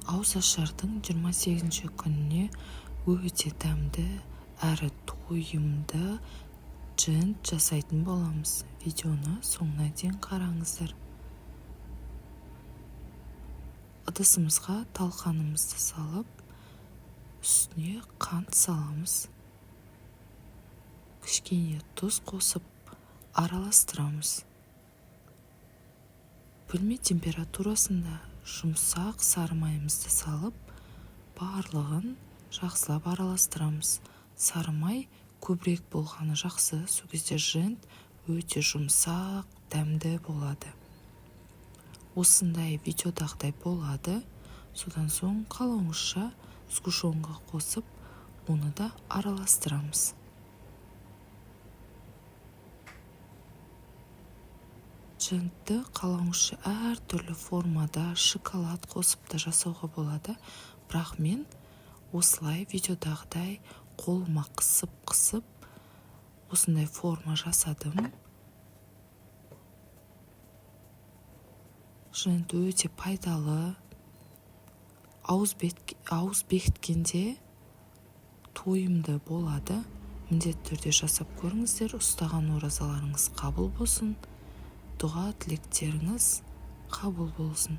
Ауызашардың 28 күніне өте дәмді әрі тойымды жент жасайтын боламыз. Видеоны соңына дейін қараңыздар. Ыдысымызға талқанымызды салып, үстіне қант саламыз. Кішкене тұз қосып араластырамыз. Бөлме температурасында жұмсақ сары майымызды салып, барлығын жақсылап араластырамыз. Сары май көбірек болғаны жақсы, сол кезде жент өте жұмсақ, дәмді болады. Осындай видеодағыдай болады. Содан соң қалауыңызша сгущенка қосып, оны да араластырамыз. Жентті қалауыңызша әртүрлі формада шоколад қосып та жасауға болады, бірақ мен осылай видеодағыдай қолыма қысып-қысып осындай форма жасадым. Жент өте пайдалы. Ауыз бекіткенде тойымды болады. Міндетті түрде жасап көріңіздер. Ұстаған оразаларыңыз қабыл болсын. Дұға тілектеріңіз қабыл болсын.